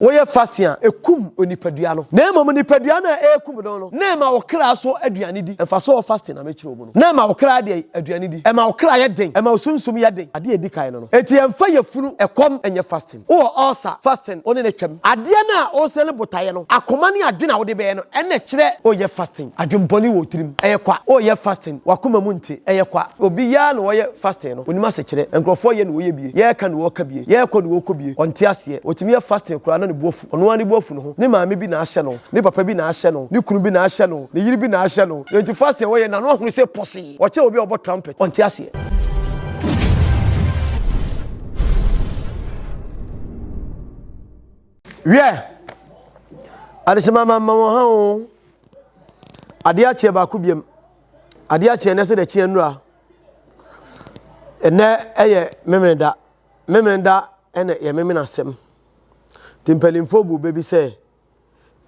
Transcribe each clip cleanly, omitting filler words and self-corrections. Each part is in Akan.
Woyɛ fasting a, ɛkum onipadua no. Na mmom nipadua no a ɛrekum no no, na ɛma wo kra so aduane di. Mfasoɔ wɔ fasting na mekyerɛ wo mu no. Na ɛma wo kra deɛ aduane di. Ɛma wo kra yɛ den. Ɛma wo sunsum yɛ den. Adeɛ a ɛdi kan no no. Enti yɛmfa yafunu ɛkɔm nyɛ fasting. Wowɔ ulcer, fasting wo ne no twam. Adeɛ no a wosrɛ no botaeɛ no, akoma ne adwene a wode bɛyɛ no, ɛna ɛkyerɛ. Woyɛ fasting, adwenbɔne wɔ wo tirim, ɛyɛ kwa. Woyɛ fasting, w'akoma mu nte, ɛyɛ kwa. Obi yɛ ara na ɔyɛ fasting no, ɔnim asekyerɛ. Nkurɔfoɔ yɛ na wɔyɛ bie, yɛreka na wɔreka bie, yɛrekɔ na wɔrekɔ bie, ɔnte aseɛ. Ɔtumi yɛ fasting koraa na ne bo afu. Ɔno ara ne bo afu ne ho. Ne maame bi na ahyɛ no, ne papa bi na ahyɛ no, ne kunu bi na ahyɛ no, ne yere bi na ahyɛ no. Enti fasting a ɔyɛ, n'ano ahono sɛ pɔsee. Ɔkyɛ obi a ɔbɔ trumpet, ɔnte aseɛ. Wiɛ, adehyema ma ma wɔn ha o. Adeɛ akyeɛ baako biam. Adeɛ akyeɛ nɛ sɛ deɛ kyeɛ nnura. Ɛnɛ ɛyɛ Memeneda. Memeneda ɛna yɛ memene asɛm. Nti mpanimfoɔ bu bɛ bi sɛ,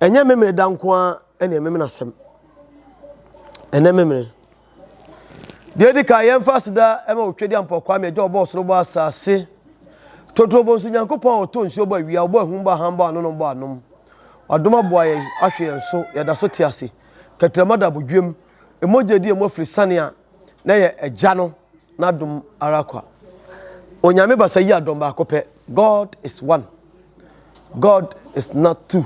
ɛnyɛ Memeneda nko ara ɛna yɛ memene asɛm. Ɛnɛ memene. Deɛ ɛdi kan yɛmfa aseda ɛma Otwadi Ampɔn Kwame agya ɔbɔ ɔsoro bɔ asase. Totorobɔ nso Nyankopɔn a ɔtɔ nsuo bɔ awia, ɔbɔ ahum bɔ ahan bɔ anonom bɔ anom. Wadom aboa yɛn, ahwɛ yɛn so, yɛda so te ase. Kɛtrɛma da abodwoam. Mogya di emu afiri sane a na ɛyɛ Agya no n'adom ara kwa. Onyame basa yi adɔm baako pɛ. God is one. God is not two.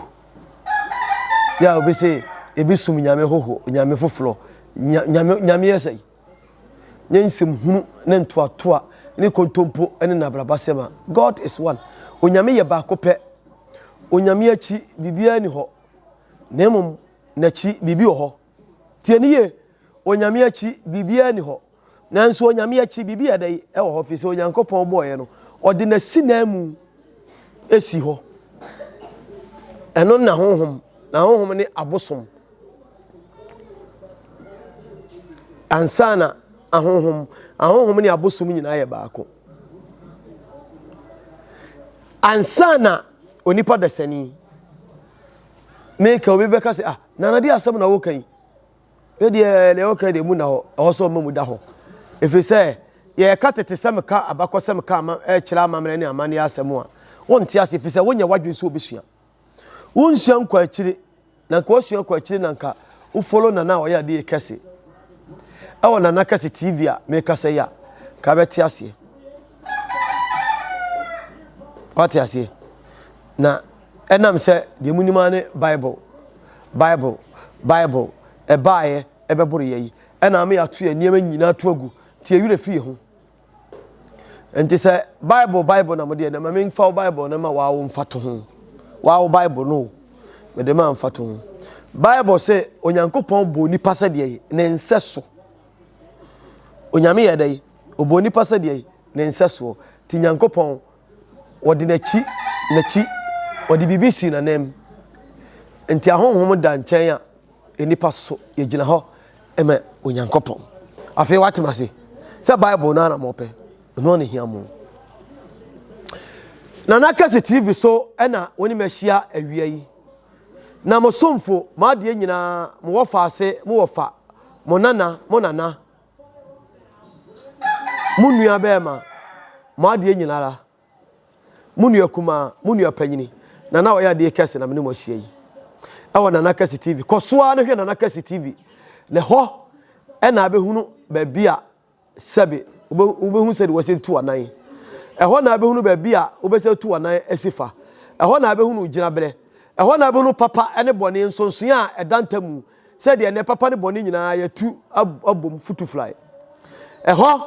Yɛ a obi se ebi som nyame hoho, nyame foforɔ. Nyame nyame yɛ sɛ nyɛ nsɛm hunu ne ntoatoa ne kontompo ne nabrabasɛm a. God is one. Onyame yɛ baako pɛ. Onyame akyi biribiara ni hɔ. Na mmom n'akyi biribi wɔ hɔ. Tie no yie, Onyame akyi biribiara nni hɔ. Nanso Onyame akyi biribi yɛ dɛn ɛwɔ hɔ firi sɛ Onyankopɔn bɔɔyɛ no, ɔde n'asinan esi hɔ. Ɛno na honhom, na honhom ne abosom. Ansa na ahonhom, ahonhom ne abosom nyinaa yɛ baako. Ansa na onipa dasani meka obi bɛka sɛ ah nana de asɛm na woka yi me deɛ deɛ woka deɛ mu na hɔ ɛwɔ sɛ ɔma mu da hɔ ɛfiri sɛ yɛka tete sɛm ka abakɔsɛm ka ama ɛkyerɛ amammerɛ ne amanneɛ asɛm a wonte ase ɛfiri sɛ wonyɛ w'adwene sɛ wobɛsua wonsua nkɔ akyiri na nka wasua kɔ akyiri na nka wofolo nana a ɔyɛ adeɛ kɛse ɛwɔ nana kɛse tv a mekasa yi a ka bɛte aseɛ wate aseɛ Na ɛnam sɛ deɛ monim ara ne Bible, Bible, Bible, ɛbaeɛ, ɛbɛboro yɛ yi, ɛna ama yɛato yɛn nneɛma nyinaa to agu, nti yɛn werɛ fi yɛn ho. Nti sɛ Bible, Bible na mo deɛ, na ma memfa wo Bible no ma waa wo mfa to ho. Waa wo Bible no, mede ma mfa to ho. Bible sɛ Onyankopɔn bɔɔ nipa sɛdeɛ yi, ne nsɛso. Onyame yɛ dɛ yi, ɔbɔɔ nipa sɛdeɛ yi, ne nsɛsoɔ. Nti Nyankopɔn Wɔde n'akyi, n'akyi, wɔde biribi sii n'anan mu. Nti ahonhom da nkyɛn a, nnipa so yɛgyina hɔ ma Onyankopɔn. Afei wate m ase sɛ Bible no ara na mopɛ, ɛno na hia mo. Nana Kɛse TV so ɛna wo ne mahyia awia yi. Na mo somfo, mo adeɛ nyinaa, mo wɔfa ase, mo wɔfa, mo nana, mo nana, Mo nua bɛɛma, mo adeɛ nyinara, mo nua kumaa, mo nua panyini, Nana ɔyɛ adeɛ kɛse na me ne mo ahyia yi. Ɛwɔ Nana Kɛse TV. Kɔ so ara na hwɛ Nana Kɛse TV. Na ɛhɔ ɛna abɛhunu baabi a sɛbe wobɛhu sɛde wɔsi tu anan. Ɛhɔ na abɛhunu baabi a wobɛsɛ tu anan asi fa. Ɛhɔ na abɛhunu gyinaberɛ. Ɛhɔ na abɛhunu papa ne bɔne nsonsonoeɛ a ɛda ntamu Sɛdeɛ nnɛ papa ne bɔne nyinaa yɛatu abom futufrae. Ɛhɔ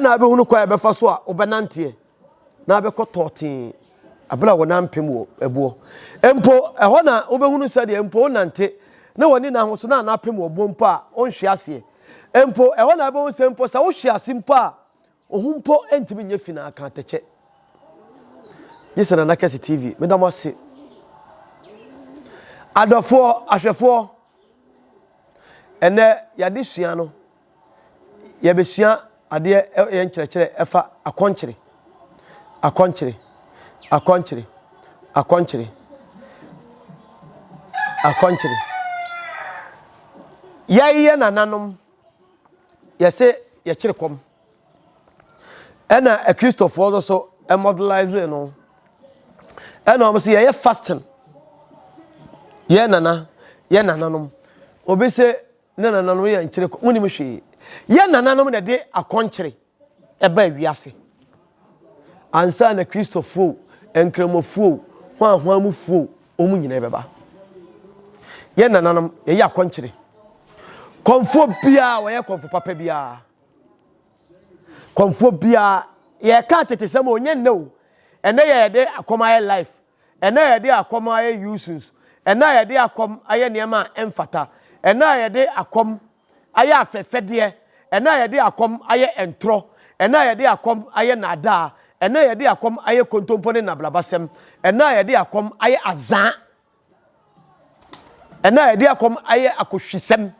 na wobɛhunu kwan a ɛbɛfa so a wobɛnanteɛ na abɛkɔ tɔɔtee abere a wɔn nan mpem wɔ ɛboɔ. Mpo ɛhɔ na wobɛhunu sɛdeɛ mpo wonante na w'ani nna ho so na anapem wɔ boɔ mpo a wonhwe aseɛ. Mpo ɛhɔ na wobɛhunu sɛ mpo sɛ wohwe ase mpo a Wo ho mpo ntumi nyɛ fi na aka atɛkyɛ. Gye sɛ Nana Kɛse TV. Meda mo ase. Adɔfoɔ, ahwɛfoɔ, ɛnɛ yɛade sua no, yɛbɛsua adeɛ yɛ nkyerɛkyerɛ ɛfa akɔnkyere, akɔnkyere, akɔnkyere, akɔnkyere, akɔnkyere. Yɛyɛ nananom yɛse yɛkyere kɔm. Ɛna akristofoɔ nso so modelize no. Ɛna wɔn sɛ yɛyɛ fasting. Yɛ nana, yɛ nananom. Obi sɛ ne nananom yɛ nkyere kɔ, monim hwee. Yɛ nananom na ɛde akɔnkyere ɛba wiase. Ansa na Kristofoɔ, Nkramofoɔ, hwanhwanmufoɔ, wɔn nyinaa bɛba. Yɛ nananom, yɛyɛ akɔnkyere. Kɔmfoɔ biara, wɔyɛ kɔmfo papa biara. Kɔmfoɔ biara, yɛka atetesɛm o, nyɛ nnɛ o. Ɛnɛ yɛ yɛde akɔm ayɛ life. Ɛnɛ yɛde akɔm ayɛ usuns. Ɛnɛ yɛde akɔm ayɛ nneɛma a ɛmfata. Ɛnɛ yɛde akɔm ayɛ afɛfɛdeɛ. Ɛnɛ yɛde akɔm ayɛ ntorɔ. Ɛnɛ yɛde akɔm ayɛ naadaa. Ɛnɛ yɛde akɔm ayɛ kontompo ne nablabasɛm. Ɛnɛ yɛde akɔm ayɛ azaa. Ɛnɛ a yɛde akɔm ayɛ akɔhwisɛm.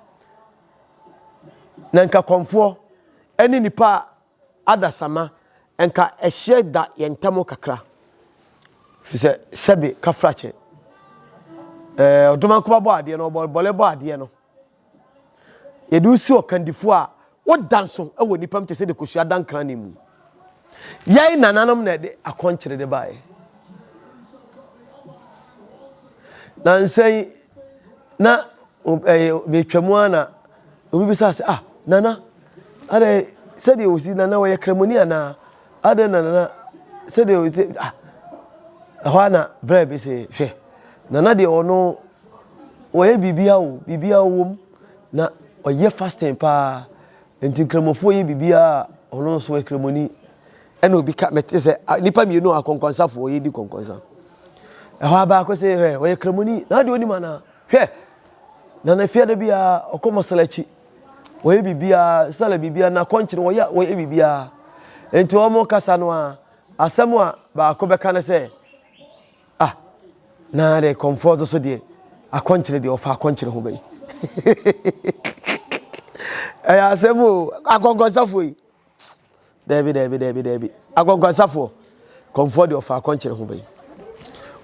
Na nka kɔmfoɔ ne nipa adasama nka ɛhyeɛ da yɛn ntam kakra. Fi sɛ sɛbe kafrakyɛ. Ɛɛ ɔdomankoma bɔ adeɛ no ɔbɔ bɔlɛ bɔ adeɛ no. Yɛde wo si ɔkandifoɔ a, woda nso wɔ nnipa mu te sɛ de kosua da nkran ne mu. Yɛn nananom na ɛde akɔnkyere de baeɛ. Nansa yi na ɛyɛ metwa mu ara na obi bisa sɛ ah nana adɛ sɛdeɛ osi nana wɔyɛ kramoni anaa adɛ na nana sɛdeɛ osi ah ɛhɔ ara na brɛ bi sɛ hwɛ nana deɛ ɔno Wɔyɛ biribiara o, biribiara wɔ mu. Na ɔyɛ fasting paa. Nti nkramofoɔ yɛ biribiara a, ɔno nso ɔyɛ kramoni. Ɛna obi ka, mete sɛ nnipa mmienu a akɔnkɔnsafoɔ yɛdi kɔnkɔnsa. Ɛhɔ a baako sɛ, hwɛ, ɔyɛ kramoni. Na adeɛ onim anaa? Hwɛ, na na fiada biara ɔkɔ masalachi. Ɔyɛ biribiara, sala biribiara, na kɔnkyene ɔyɛ, ɔyɛ biribiara. Nti wɔn kasa no a, asɛm a baako bɛka ne sɛ, Ah na de kɔmfoɔ nso so deɛ akɔnkyere deɛ ɔfa akɔnkyere ho bɛyi ɛyɛ asɛm o akɔnkɔnsafoɔ yi daabi daabi daabi daabi akɔnkɔnsafoɔ kɔmfoɔ deɛ ɔfa akɔnkyere ho bɛyi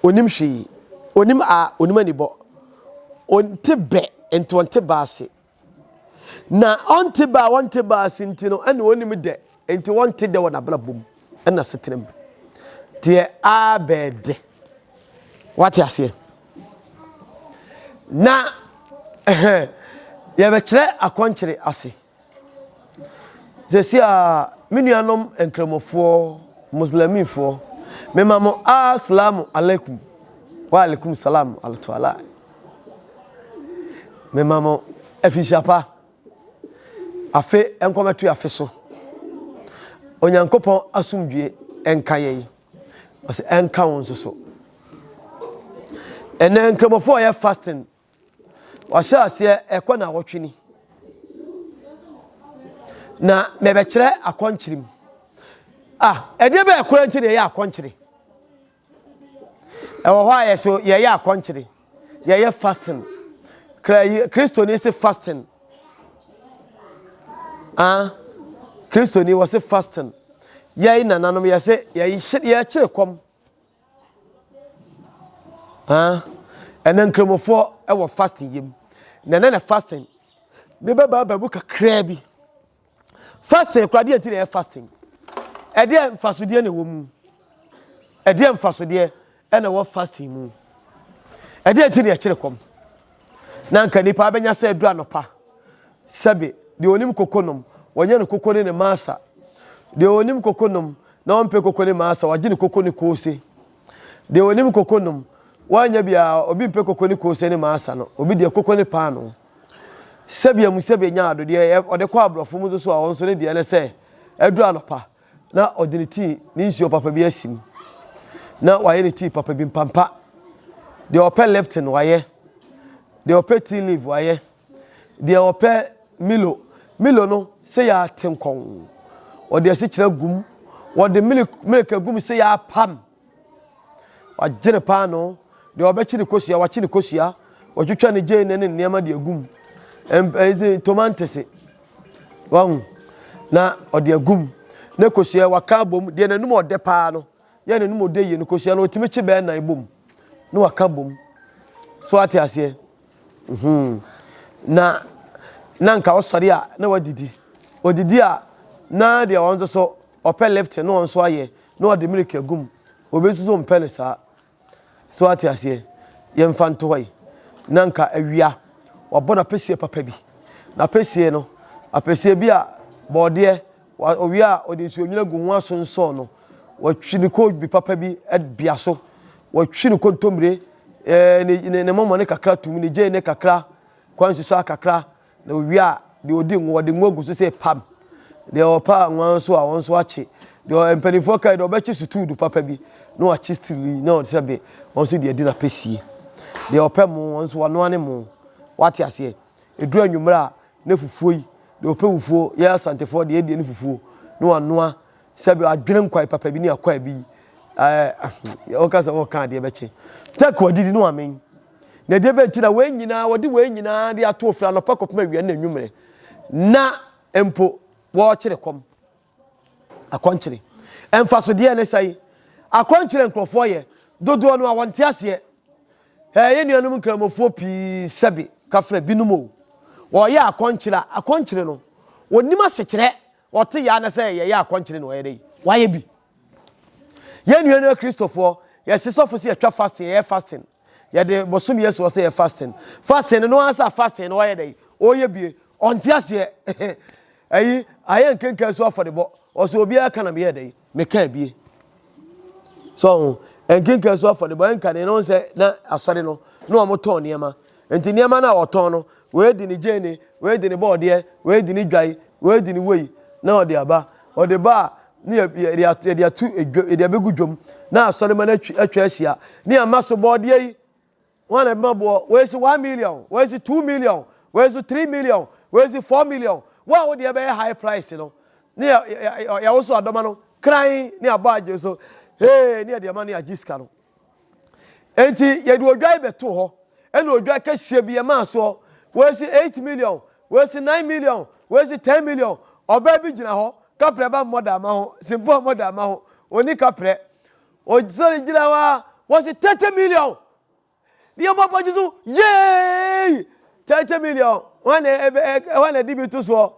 onim hwee onim a onim anibɔ ɔnte bɛ nti ɔnte baase Na ɔnte ba a ɔnte ba ase nti no, ɛna ɔnim dɛ, nti ɔnte dɛ wɔ n'abrabɔ mu ɛna asetena mu. Deɛ abɛɛdɛ. Wate aseɛ? Na yɛbɛkyerɛ akɔnkyere ase. Sɛsi a me nuanom nkramofoɔ, Muslimifoɔ, mema mo asalamu alaikum. Wa alaikum salam alatuala. Mema mo afinhyia pa. Afe nkɔmɛto afe so. Onyankopɔn asomdwie nka yɛn. Ɔsɛ ɛnka wo nso so. Ɛnɛ nkramofoɔ yɛ fasting. Wahyɛ aseɛ ɛkɔ na awɔtwe ni. Na mɛbɛkyerɛ akɔnkyere mu. Ah, ɛdeɛ bɛyɛ koraa nti na ɛyɛ akɔnkyere. Ɛwɔ hɔ a yɛso yɛyɛ akɔnkyere, yɛyɛ fasting. Kristoni se fasting. Ah, Kristoni wɔ se fasting. Yɛn nananom yɛse yɛkyere kɔm. Ah, ɛnɛ nkramofoɔ ɛwɔ fasting yam. Na ɛnɛ na fasting ne bɛba mu kakraa bi. Fasting koraa deɛ nti na ɛyɛ fasting? Ɛdeɛ mfasodeɛ na ɛwɔ mu? Ɛdeɛ mfasodeɛ ɛna ɛwɔ fasting mu? Ɛdeɛ nti na ɛkyerɛ kɔm? Na nka nipa abɛnya sɛ aduru anɔpa sɛbe deɛ onim koko nom wɔnyɛ no koko ne ne maasa deɛ onim koko nom na ɔmpɛ koko ne maasa wagye ne koko ne koose deɛ onim koko nom wanya biara obi mpɛ koko ne koose ne maasa no obi deɛ koko ne paano Sɛbea mu sɛbea nya ado deɛ ɔde kɔ aborɔfo mu nso so a ɔno nso ne deɛ ne sɛ ɛduru anɔpa na ɔde ne tii ne nsuo papa bi asi mu na wayɛ ne tii papa bi mpampa deɛ ɔpɛ Lipton wayɛ deɛ ɔpɛ tea leaf wayɛ deɛ ɔpɛ Milo Milo no sɛ yɛ ate nkɔn ɔde asikyerɛ gum wɔde milk milk agum sɛ yɛ apam Wagye ne paanoo, deɛ ɔbɛkye ne kosua, wakye ne kosua, watwitwa ne gyeene ne nneɛma de agu mu. Ɛdze tomantese, wahu, na ɔde agu mu. Ne kosua waka abom, deɛ n'anum ɔdɛ paa no, yɛ n'anum ɔdɛ yie no, kosua no ɔtumi kye bɛyɛ nan bom, na waka bom. So ate aseɛ? Hmm. Na na nka ɔsɔre a na wadidi. Odidi a na deɛ ɔno nso so ɔpɛ Lipton na ɔno nso ayɛ na ɔde milk agu mu. Obi nso so mpɛ no saa. So wate aseɛ? Yɛmfa nto hɔ yi. Na nka awia, wabɔ n'apɛsie papa bi. N'apɛsie no, apɛsie bi a bɔɔdeɛ, ɔwie a ɔde nsuo nwunu agu ho asonsɔn no. Watwi ne koobi papa bi bea so. Watwi ne kontommire, ɛɛ ne ne ne mɔmɔne kakra tum, ne gyeene kakra, kwansusaa kakra. Na owie a, deɛ ɔdi ngo, ɔde ngo agu so sɛ pam. Deɛ ɔpa anwa nso a, wɔn nso akye. Deɛ mpanimfoɔ kae deɛ ɔbɛkye sutuudu papa bi na wakye stili na ɔde sɛ be, wɔn nso deɛ adi n'apɛsie. Deɛ ɔpɛ mo, wɔn nso wanoa ne mo. Wate aseɛ? Ɛduru anwummerɛ a, na fufuo yi, deɛ ɔpɛ fufuo, yɛ Asantefoɔ deɛ ɛdeɛ ne fufuo, na wanoa sɛbi adwene nkwae papa bi ne akwae bi. Ɛɛ, wɔka sɛ wɔka adeɛ bɛkye. Sɛ kɔ adidi na wamen. Na ɛdeɛ bɛn nti na wei nyinaa wɔde wei nyinaa de ato ofiri anɔpa kɔpem awia ne anwummerɛ na mpo wɔrekyere kɔm akɔnkyere mfasodeɛ ne sɛe akɔnkyere nkurɔfoɔ yɛ dodoɔ no a wɔnte aseɛ ɛyɛ nuanom nkramofoɔ pii sɛbe kafra binom o wɔyɛ akɔnkyere a akɔnkyere no wɔnim asekyerɛ wɔte yɛ ana sɛ yɛyɛ akɔnkyere na wɔyɛ dɛ wɔayɛ bi Yɛn nuanom Akristofoɔ, yɛse sɔfo sɛ yɛtwa fasting, yɛyɛ fasting. Yɛde bosom Yesu wɔ sɛ yɛ fasting. Fasting no, no ansa fasting no ɔyɛ dɛn? Ɔyɛ bie. Ɔnte aseɛ. Ɛyi, ayɛ nkenkan so afɔrebɔ. Ɔsɛ obiara ka na meyɛ dɛn? Meka bie. So, nkenkan so afɔrebɔ, ɛnka ne no sɛ na asɔre no, na wɔn tɔn nneɛma. Nti nneɛma no a wɔtɔn no, wei di ne gyeene, wei di ne bɔɔdeɛ, wei di ne dwae, wei di ne wei, na ɔde aba. Ɔde ba a, ne yɛde ato yɛde ato edwa yɛde abɛgu dwam na asɔrema no atwi atwa ahyia ne ama so bɔɔdeɛ yi wɔn na ɛbɛma boɔ wei si 1 million, wei si 2 million, wei si 3 million, wei si 4 million. Wɔn a wɔde ɛbɛyɛ high price no ne yɛ yɛ yɛwoso adɔma no kran ne abɔ agye so hee ne yɛde ama ne agye sika no. Enti yɛde odwan bɛto hɔ ɛna odwan kɛseɛ bi yɛmaa soɔ, wei si 8 million, wei si 9 million, wei si 10 million. Ɔbaa bi gyina hɔ, kaprɛ ba mmɔ da ama ho, simpo mmɔ da ama ho, oni kaprɛ, ɔsɔre gyina hɔ a wɔsi 30 million ne yɛbɔ apɔgye so yee 30 million. Wɔn na ɛbɛ ɛhɔ na ɛde bi to soɔ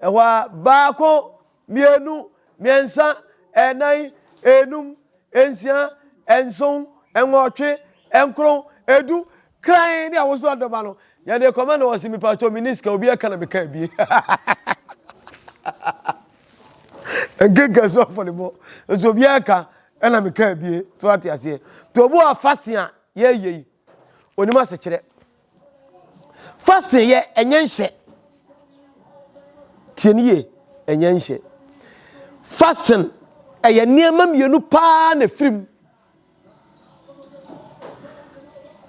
ɛhɔ a baako, mmienu, mmiɛnsa, ɛnan, enum, nsia, nson, nwɔtwe, nkron, 10 kran ne awoso adɔba no yɛde kɔma na wɔsi mipa atwa mi ni sika obi ɛka na meka ebie nkenka so afɔrebɔ nso obi ɛka ɛna meka ebie so ate aseɛ te obi wɔ fasting a yɛyɛ yi onim asekyerɛ. Fasting yɛ ɛnyɛ nhyɛ. Tie ne yie, ɛnyɛ nhyɛ. Fasting ɛyɛ nneɛma mmienu paa na ɛfiri mu.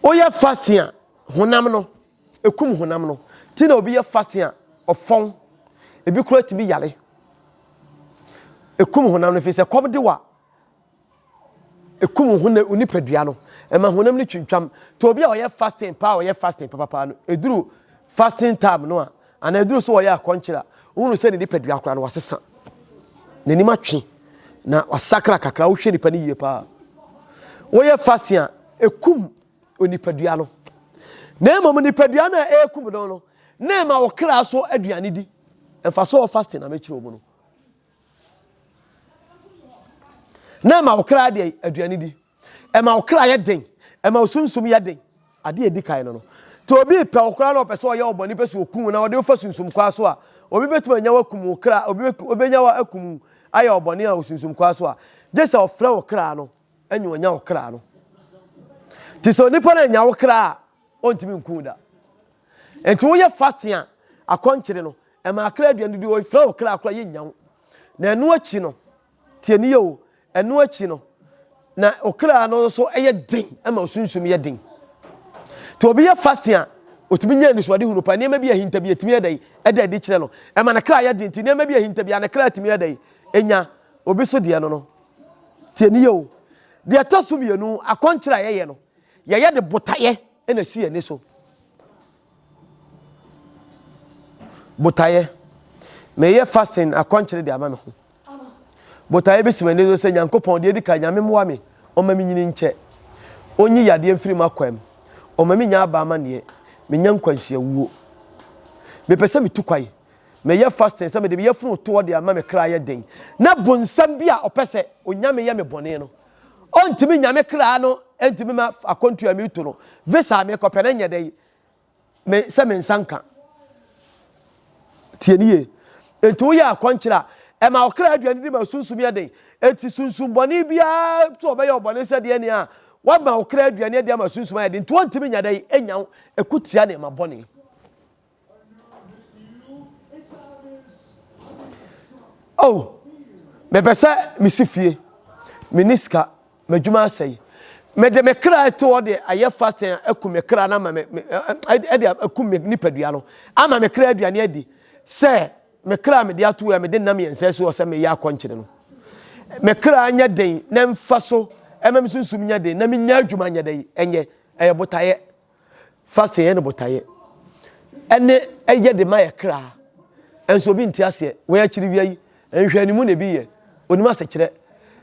Woyɛ fasting a, honam no, ɛkum honam no. Ti na obi yɛ fasting a, ɔfɔn. Ebi koraa tumi yare. Ɛkum honam no, ɛfiri sɛ kɔm de wa. Ɛkum wo nipadua no. Ɛma honam no twintwam. Nti obi a ɔyɛ fasting paa, ɔyɛ fasting papapaa no, ɛduru fasting time no a, anaa ɛduru so ɔyɛ akɔnkyere a, wohunu sɛ ne nipadua koraa no wasesa. N'anim atwe na wasakra kakra. Wohwɛ nipa no yie paa. Woyɛ fasting a, ɛkum onipadua no. Na mmom nipadua no a ɛrekum no no, na ɛma wo kra so aduane di. Ɛmfa so wɔ fasting na mekyerɛ wo mu no. Na ɛma wo kra deɛ aduane di, ɛma wo kra yɛ den, ɛma wo sunsum yɛ den. Adeɛ edi kan no no nti obi pɛ wo koraa na ɔpɛ sɛ ɔyɛ wo bɔne, pɛ sɛ ɔkum na ɔde wofa sunsum kwaa so a, obi bɛtumi anya wakum wo kra, obi bɛnya wa akum ayɛ wo bɔne a osunsum kwaa so a, gye sɛ ɔfrɛ wo kra no ɛnyɛ ɔnya wo kra no. Nti sɛ onipa no anya wo kra a, ɔntumi nku da. Nti woyɛ fasting a, akɔnkyere no ɛma akra aduane di, ɔfrɛ wo kra koraa yɛnnya wo. Na ɛno akyi no, tie ne yɛ o, ɛno akyi no na okra no nso yɛ den, ɛma osunsum yɛ den. Nti obi yɛ fasting a, otumi nya anisoade hunu pa, nneɛma bi ahinta bi etumi yɛ dɛn ɛda adi kyerɛ no, ɛma ne kra yɛ den. Nti nneɛma bi ahinta bi a ne kra tumi yɛ dɛn enya obi so deɛ no no. Tie ne yɛ o. Deɛ ɛtɔ so mmienu, akɔnkyerɛ a yɛyɛ no, yɛyɛ de botaeɛ ɛna si yɛn ani so. Botaeɛ. Meyɛ fasting akɔnkyere de ama me ho. Botaeɛ bi si m'ani so sɛ Nyankopɔn deɛ edi kan, Nyame mmoa me, ɔmma me nyini nkyɛ. Ɔnyi yadeɛ mfiri m'akwam. Ɔmma me nya aba amaneɛ. Menya nkwanhyiawuo. Mepɛ sɛ metu kwae. Meyɛ fasting sɛ mede me yafunu toɔ de ama me kra ayɛ den. Na bonsam bi a ɔpɛ sɛ ɔnya me yɛ me bɔne no, ɔntumi nya me kra no. ɛntumi ma akwantuo a metu no, visa a mekɔpɛ no nyɛ dɛ me sɛ me nsa nka. Tie ne yie. Enti woyɛ akɔnkyerɛ a, ɛma ɔkra aduane di ma sunsum yɛ den. Enti sunsum bɔne biara sɛ ɔbɛyɛ ɔbɔne sɛ deɛ nea wama ɔkra aduane adi ama sunsum ayɛ den. Nti wɔntumi nya dɛ nya wo ɛko tia nneɛma bɔne. Oh, mepɛ sɛ mesi fie, menni sika, m'adwuma asɛe. Mede me kra to hɔ de ayɛ fasting aku me kra no ama me ɛde aku me nipadua no ama me kra aduane adi sɛ me kra mede ato hɔ a mede nna mmiɛnsa asi hɔ sɛ meyɛ akɔnkyene no. Me kra nyɛ den na mfa so ɛma me sunsum nyɛ den na menya adwuma nyɛ dɛn ɛnyɛ ɛyɛ botaeɛ. Fasting yɛ ne botaeɛ ɛne ɛyɛ de ma yɛ kra. Ɛnso obi nte aseɛ. Wei akyiri wia yi, nhwɛanimu na ebi yɛ. Onim asekyerɛ.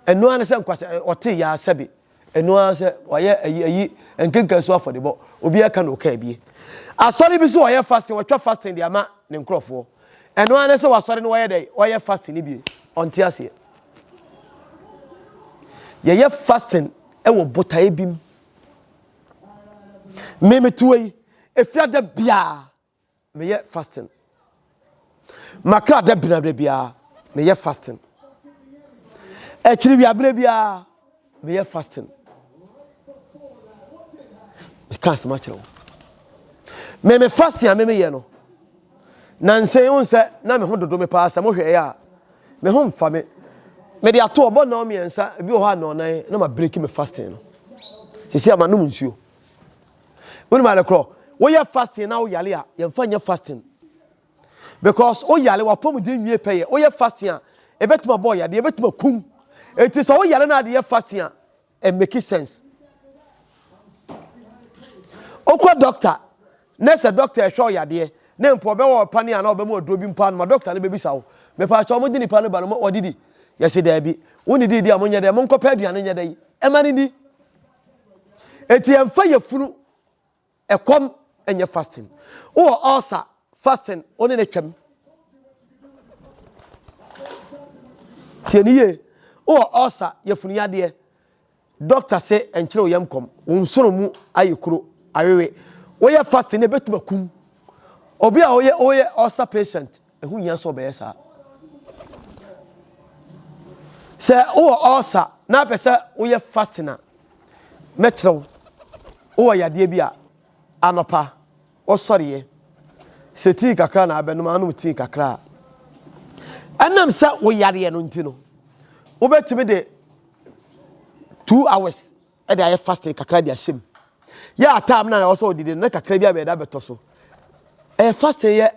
Ɛno ara ne sɛ nkwasɛ ɔte yɛ asɛbe. Ɛno ara sɛ wayɛ ayi ayi nkenkan so afɔdebɔ. Obi ɛka na ɔka abie. Asɔre bi so wɔyɛ fasting, wɔtwa fasting de ama ne nkorɔfoɔ. Ɛno ara ne sɛ wasɔre no wɔyɛ dɛ, wɔyɛ fasting no bie. Ɔnte aseɛ. Yɛyɛ fasting ɛwɔ botaeɛ bi mu. Me mete hɔ yi, efiada biara meyɛ fasting. Makra da binabere biara meyɛ fasting. Akyiri wiabere biara meyɛ fasting. Meka asɛm akyerɛ wo. Me me fasting a me meyɛ no, nansa yi wohu sɛ na me ho dodo me paa sɛ mohwɛ yɛ a me ho mfa me. Mede ato ɔbɔ nnɔn mmiɛnsa, ebi wɔ hɔ a nnɔn nan na ma break me fasting no. Sisi a manom nsuo. Wonim ade korɔ, woyɛ fasting na woyale a, yɛmfa nyɛ fasting. Because woyale, w'apɔmuden nwie pɛyɛ. Woyɛ fasting a, ebɛtumi abɔ yadeɛ, ebɛtumi akum. Enti sɛ woyale na ade yɛ fasting a, ɛ make sense. Wokɔ doctor na sɛ doctor ɛhwɛ wo yadeɛ na mpo ɔbɛwɔ ɔpane anaa ɔbɛma aduro bi mpo anoma doctor no bɛbisa wo mepaakyɛ wɔn de nipa no ba no wɔdidi yɛsi daabi wo ne didi a monyɛ dɛ monkɔpɛ aduane nyɛ dɛ ɛma no ni eti ɛmfa yɛfunu Ɛkɔm nyɛ fasting. Wowɔ ulcer, fasting wo ne no twam. Tie ne yie. Wowɔ ulcer, yafunu yadeɛ. Doctor se ɛnkyerɛ wo yam kɔm. Wo nsono mu ayɛ kuro, awewe. Woyɛ fasting na ebetumi akum. Obi a woyɛ woyɛ ulcer patient, ɛho hia sɛ ɔbɛyɛ saa. Sɛ wowɔ ulcer na apɛ sɛ woyɛ fasting a, Mɛkyerɛ wo, wowɔ yadeɛ bi a, anɔpa wosɔreɛ, sɛ tii kakra na abɛnom a, anom tii kakra a, ɛnam sɛ wo yareɛ no nti no, wobɛtumi de 2 hours de ayɛ fasting kakra de ahyɛ mu. Yɛ a time no a ɛwɔ sɛ wodidi no, na kakra bi abɛda abɛtɔ so. Ɛyɛ fasting yɛ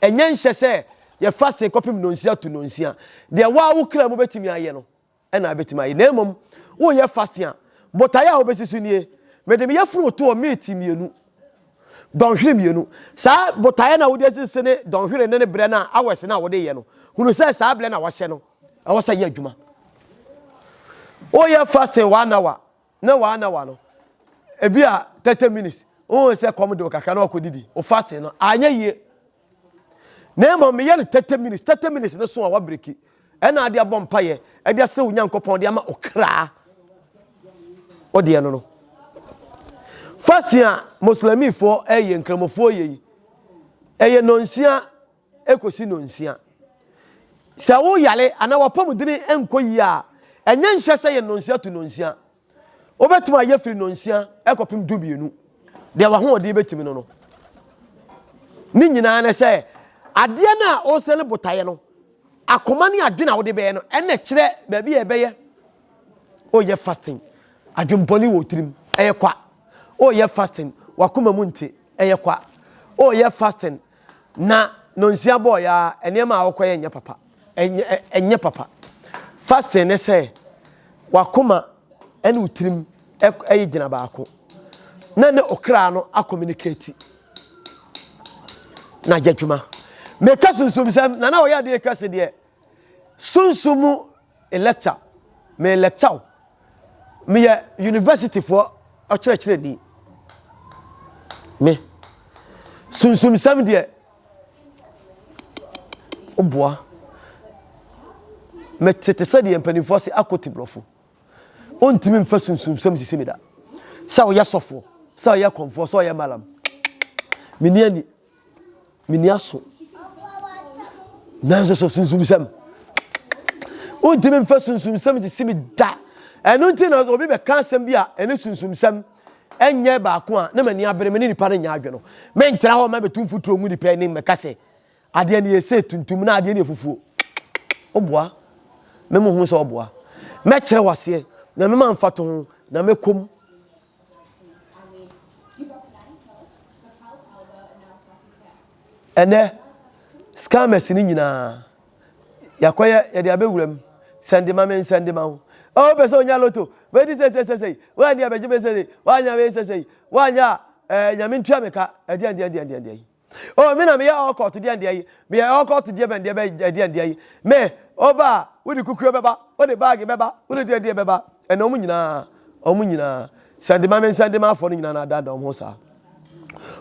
ɛnyɛ nhyɛ sɛ yɛ fasting kɔpem nonsia to nonsia. Deɛ waa wo kra mu bɛtumi ayɛ no, na abɛtumi ayɛ. Na mmom, woreyɛ fasting a, botaeɛ a wobɛsi so nie, mede me yafunu reto hɔ meeti mmienu, dɔnhwere mmienu. Saa botaeɛ no a wode asisi ne dɔnhwere ne ne berɛ no a hours no a wode yɛ no, hunu sɛ saa berɛ no a wahyɛ no, ɛwɔ sɛ yɛ adwuma. Woyɛ fasting one hour, na one hour no, ebi a 30 minutes, wohu sɛ kɔm de wo kakra na wakɔdidi, wo fasting no anyɛ yie. Na mmom meyɛ no 30 minutes, 30 minutes no so a wabreki. Ɛna ade abɔ mpaeɛ, ɛde asrɛ wo Nyankopɔn de ama ɔkra. Ɔdeɛ no no. Fasting a Muslimifoɔ ɛyɛ, Nkramofoɔ yɛ yi, ɛyɛ nonsia ɛkɔsi nonsia. Sɛ wo yare anaa wapɔmudene nkɔ yie a, ɛnyɛ nhyɛ sɛ yɛ nonsia to nonsia. Wobɛtumi ayɛ firi nnɔnsia kɔpem dumienu, deɛ w'ahoɔden bɛtumi no no. Ne nyinaa ne sɛ, adeɛ no a wosɛ no botaeɛ no, akoma ne adwene a wode bɛyɛ no, ɛna kyerɛ baabi a ɛbɛyɛ. Woyɛ fasting, adwembɔne wɔ tirim, ɛyɛ kwa. Woyɛ fasting, wakoma mu nte, ɛyɛ kwa. Woyɛ fasting, na nonsia bɔɔ ya nneɛma a wokɔyɛ nyɛ papa. Ɛnyɛ papa. Fasting ne sɛ wakoma ne wo tirim ɛyɛ gyina baako na ne okra no akɔmunikati na yɛ adwuma. Meka sunsum sɛm na na ɔyɛ adeɛ kɛse deɛ sunsum mu lecture me lecture wo meyɛ university foɔ ɔkyerɛkyerɛni me sunsum sɛm deɛ Woboa. Mete te sɛ deɛ mpanimfoɔ ase akɔ ti borɔfo. Wontumi mfa sunsumsɛm sisi me da. Sɛ woyɛ sɔfoɔ, sɛ woyɛ kɔmfoɔ, sɛ woyɛ malam. Menni ani, menni aso. Nanso so sunsumsɛm. Wontumi mfa sunsumsɛm nsisi me da. Ɛno nti na obi bɛka asɛm bi a ɛne sunsumsɛm ɛnyɛ baako a na m'ani abere me ne nipa no nyɛ adwene no. Mentra hɔ ma bɛtu mfuturo ngu nipa anim mɛka sɛ Adeɛ no yɛ sɛ tuntum na adeɛ no yɛ fufuo. Woboa. Me mo hu sɛ ɔboa. Mɛkyerɛ waseɛ na mema mfatoho na mɛkɔ mu. Ɛnɛ scammers no nyinaa yɛakɔyɛ yɛde abɛwura mu sɛnde ma me nsɛnde ma wo. Oh, wopɛ sɛ onya loto bɛdi sɛsɛsɛsɛi woanni abɛgye me sɛsɛi woanya wei sɛsɛi woanya a ɛɛ nyame ntua me ka ɛdeɛ ɛdeɛ ɛdeɛ ɛdeɛ yi. Oh, me na meyɛ ɔkɔɔto deɛ ndeɛ yi, meyɛ ɔkɔɔto deɛ bɛn deɛ bɛn deɛ ndeɛ yi. Me, ɔba a, wode kukuo bɛba, wode baage bɛba, wode deɛ deɛ bɛba. Ɛna wɔn nyinaa, wɔn nyinaa, sɛndema me nsɛndema afɔ no nyinaa na adaadaa wɔn ho saa.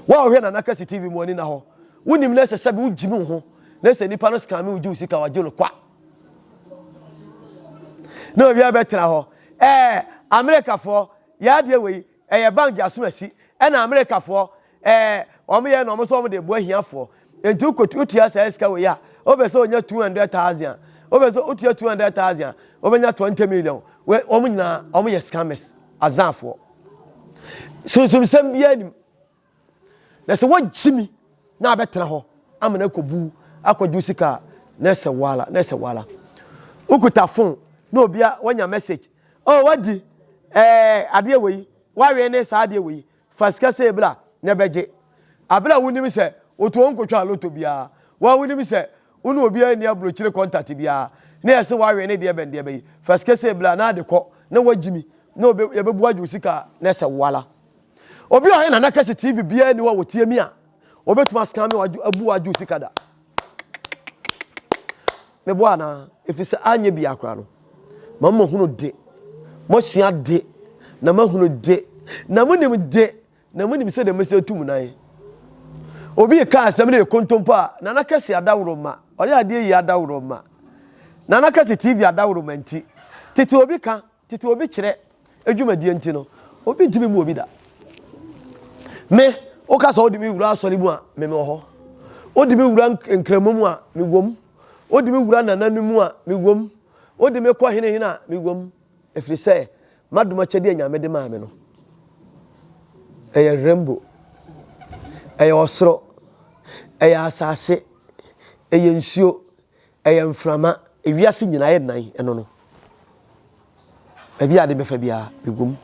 Wo a wohwɛ Nana Kasi TV mu ani na hɔ, wonim na ɛsɛ sɛ bi wogyimi wo ho, na sɛ nipa no scam wogye wo sika wagye no kwa. Na obi abɛtena hɔ, ɛɛ, Amerikafoɔ, yɛ adeɛ wei, Ɛyɛ bank de asomasi ɛna America foɔ ɛɛ wɔn yɛ na wɔn nso wɔn de boa hiafoɔ nti wokɔ wotua saa sika wei a wopɛ sɛ onya 200,000 a wopɛ sɛ wotua 200,000 a wobɛnya 20 million wɔn nyinaa wɔn yɛ scammers azaafoɔ sunsumsɛm biara nim. Na sɛ woagye mi na abɛtena hɔ ama no akɔbu akɔgye wo sika a, na ɛsɛ wala, na ɛsɛ wala. Wokuta phone na obi a wanya message, oh wadi ɛɛ adeɛ wei, wawe ne saa adeɛ wei, fa sika sei bra na ɛbɛgye. Abere a wonim sɛ wotu wɔn nkotwa loto biara, wɔn a wonim sɛ wo ne obiara nni aburokyire contact biara, na yɛsɛ wawe ne deɛ bɛn deɛ bɛyi, fa sika sei bra na ade kɔ na wagye mi na yɛbɛbu agye wo sika a, na ɛsɛ wala. Obi a ɔyɛ Nana Kɛse TV biara ni hɔ a wɔtie mi a wɔbɛtumi ascan me abu adwo sika da. Meboa anaa? Ɛfiri sɛ anyɛ biara koraa no, ma mohunu de, moasua de, na moahunu de, na monim de, na monim sɛdeɛ mɛsi atu mu nan. Obi reka asɛm no yɛ kontompo a, Nana Kɛse adaworoma, ɔyɛ adeɛ yie adaworoma. Nana Kɛse TV adaworoma nti, tete obi ka, Tete obi kyerɛ adwumadie nti no, obi ntumi mmu obi da. Me, woka sɛ wode me wura asɔre mu a, me mewɔ hɔ. Wode me wura nkramu mu a, mewɔ mu. Wode me wura nana no mu a, mewɔ mu. Wode me kɔ hene hene a, mewɔ mu. Ɛfiri sɛ, m'adom akyɛdeɛ a Nyame de maa me no, ɛyɛ rainbow, ɛyɛ ɔsoro, ɛyɛ asase, ɛyɛ nsuo, Ɛyɛ mframa, ewiase nyinaa yɛ nan ɛno no. Baabi a ade bɛfa biara, megu mu.